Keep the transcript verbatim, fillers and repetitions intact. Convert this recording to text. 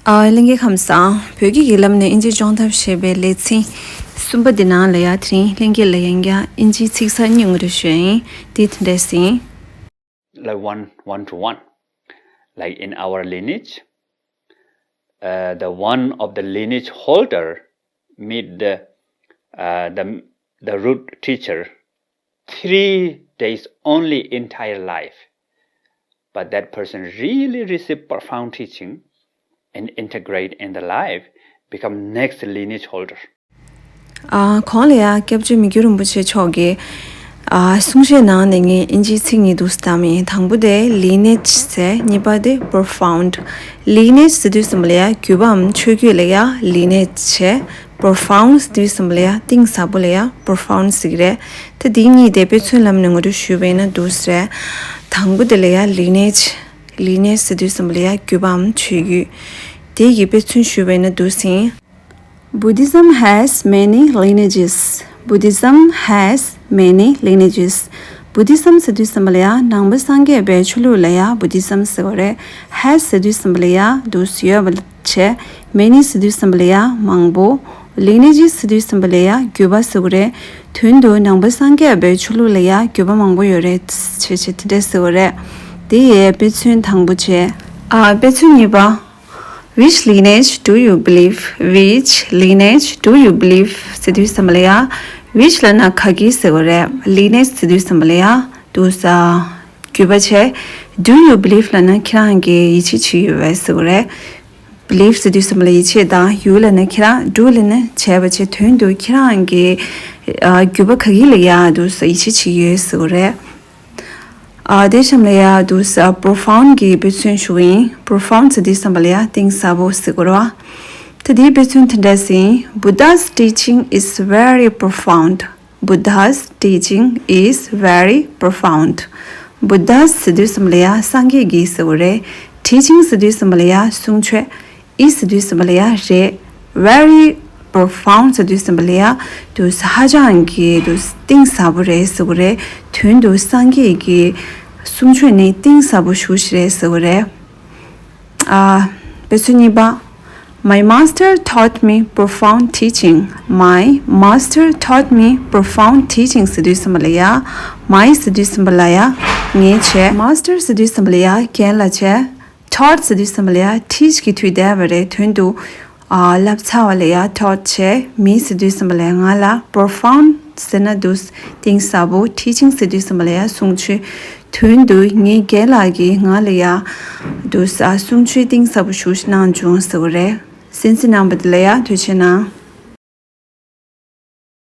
ཨ། ལྷན་རྒྱས་ཁམས་བཟང་། བོད་སྐད་ཀྱི་ལམ་ནས་ཨིན་ཇི་སྦྱོང་ཐབས་ཞེས་པའི་ལེ་ཚན་གསུམ་པ་འདི་ནང་ལ་ཡ་དེ་རིང་ལྷན་རྒྱས་ལ་ཡང་བསྐྱར་ཨིན་ཇིའི་ཚིག་གསར་གཉིས་ངོ་སྤྲོད་ཞུ་ཡ་ཡིན། དེ་དེ་འདྲས་ཡིན། Like one one to one, like in our lineage, uh, the one of the lineage holder meet the uh, the the root teacher three days only entire life, but that person really receive profound teaching and integrate in the life, become next lineage holder. ཨ། གོང་ལ་ཡ་སྐྱབས་རྗེ་མི་བསྐྱོད་རིན་པོ་ཆེ་མཆོག་གིས་ཨ། གསུང་བཤད་ནང་ནས་ངས་ཨིན་ཇིའི་ཚིག་གཉིས་འདུག་སེ་བཏང་མིན། དང་པོ་དེ་lineage ཟེར། གཉིས་པ་དེ་profound། Lineage ཟེར་དུས་ཙམ་པ་ལ་ཡ་རྒྱུད་པའམ་ཆོས་བརྒྱུད་ལ་ཡ་lineage བྱས། Profound ཟེར་དུས་ཙམ་པ་ལ་ཡ་གཏིང་ཟབ་པོ་ལ་ཡ་profound ཟེར་གྱི་རེད། ད་འདི་གཉིས་དེ་དཔེ་མཚོན་ལམ་ནས་ངོ་སྤྲོད་ཞུས་པ་ཡིན་ན་འདུག་སེ་རེད། དང་པོ་དེ་ལ་ཡ་lineage། Lineage ཟེར་དུས་ཙམ་པ་ལ་ཡ་རྒྱུད་པའམ་ཆོས་བརྒྱུད། དེ་གི་དཔེ་མཚོན་ཞུས་པ་ཡིན་ན་འདུག་སེ་ཡིན། Buddhism has many lineages. Buddhism has many lineages. Buddhism ཟེར་དུས་ཙམ་པ་ལ་ཡ་ནང་པ་སངས་རྒྱས་པའི་ཆོས་ལུགས་ལ་ཡ་Buddhism ཟེར་བ་རེད། Has ཟེར་དུས་ཙམ་པ་ལ་ཡ་འདུག་སེ་ཡོད་པ་བྱས། Many ཟེར་དུས་ཙམ་པ་ལ་ཡ་མང་པོ། Lineages ཟེར་དུས་ཙམ་པ་ལ་ཡ་རྒྱུད་པ་ཟེར་བ་རེད། དོན་དུ་ནང་པ་སངས་རྒྱས་པའི་ཆོས་ལུགས་ལ་ཡ་རྒྱུད་པ་མང་པོ་ཡོད་རེད་བྱས་བྱས་དེ་འདྲས་ཟེར་བ་རེད། དེ་ཡི་དཔེ་མཚོན་དང་པོ་བྱས། ཨ། དཔེ་མཚོན་གཉིས་པ། Which lineage do you believe? Which lineage do you believe? ཟེར་དུས་ཙམ་པ་ལ་ཡ། Which ལབ་ན་ག་གི་ཟེར་བ་རེད། Lineage ཟེར་དུས་ཙམ་པ་ལ་ཡ་འདུག་སེ། རྒྱུད་པ་བྱས། Do you believe ལབ་ན་ཁྱེད་རང་གིས་ཡིད་ཆེས་བྱེད་ཡོད་པས་ཟེར་བ་རེད། Believe ཟེར་དུས་ཙམ་པ་ལ་ཡིད་ཆེས་དང་། You ལབ་ན་ཁྱེད་རང་། Do ལབ་ན་བྱས་པ་བྱས། དོན་དུ་ཁྱེད་རང་གིས་ཨ། རྒྱུད་པ་ག་གི་ལ་ཡ་འདུག་སེ་ཡིད་ཆེས་བྱེད་ཡོད་ཟེར་བ་རེད། ཨ། དེ་གཤམ་ལ་ཡ་འདུག་སེ་profound གི་དཔེ་མཚོན་ཞུ་གི་ཡིན། Profound ཟེར་དུས་ཙམ་པ་ལ་ཡ་གཏིང་ཟབ་པོ་ཟེར་དགོས་རེད་བ། ད་དེའི་དཔེ་མཚོན་དེ་འདྲ་ཟིན། Buddha's teaching is very profound. Buddha's teaching is very profound. Buddha's ཟེར་དུས་ཙམ་པ་ལ་ཡ་སངས་རྒྱས་ཀྱི་ཟེར་བ་རེད། Teaching ཟེར་དུས་ཙམ་པ་ལ་ཡ་གསུང་ཆོས། Is ཟེར་དུས་ཙམ་པ་ལ་ཡ་རེད། Very profound ཟེར་དུས་ཙམ་པ་ལ་ཡ་འདུག་སེ་ཧ་ཅང་གི་འདུག་སེ་གཏིང་ཟབ་པོ་རེད་ཟེར་བ་རེད། དོན་དུ་སངས་རྒྱས་ཀྱི་གསུང་ཆོས་ནི་གཏིང་ཟབ་པོ་ཞེ་པོ་ཅིག་རེད་ཟེར་བ་རེད། ཨ། དཔེ་མཚོན་གཉིས་པ། My master taught me profound teaching. My master taught me profound teaching ཟེར་དུས་ཙམ་པ་ལ་ཡ། My ཟེར་དུས་ཙམ་པ་ལ་ཡ་ངའི་བྱས། Master ཟེར་དུས་ཙམ་པ་ལ་ཡ་རྒན་ལ་བྱས། Taught ཟེར་དུས་ཙམ་པ་ལ་ཡ་teach གི་དུས་བསྡད་པ་རེད། དོན་དུ་ཨ། བསླབས་ཚར་བ་ལ་ཡ་taught བྱས། Me ཟེར་དུས་ཙམ་པ་ལ་ཡ་ང་ལ། Profound ཟེར་ན་འདུག་སེ་གཏིང་ཟབ་པོ། Teaching ཟེར་དུས་ཙམ་པ་ལ་ཡ་གསུང་ཆོས། དོན་དུ་ངའི་རྒན་ལགས་ཀྱིས་ང་ལ་ཡ་འདུག་སེ་གསུང་ཆོས་གཏིང་ཟབ་པོ་ཞེ་པོ་ཅིག་གནང་བྱུང་ཟེར་བ་རེད། གསན་གཟིགས་གནང་བ་དེ་ལ་ཡ་ཐུགས་རྗེ་གནང་།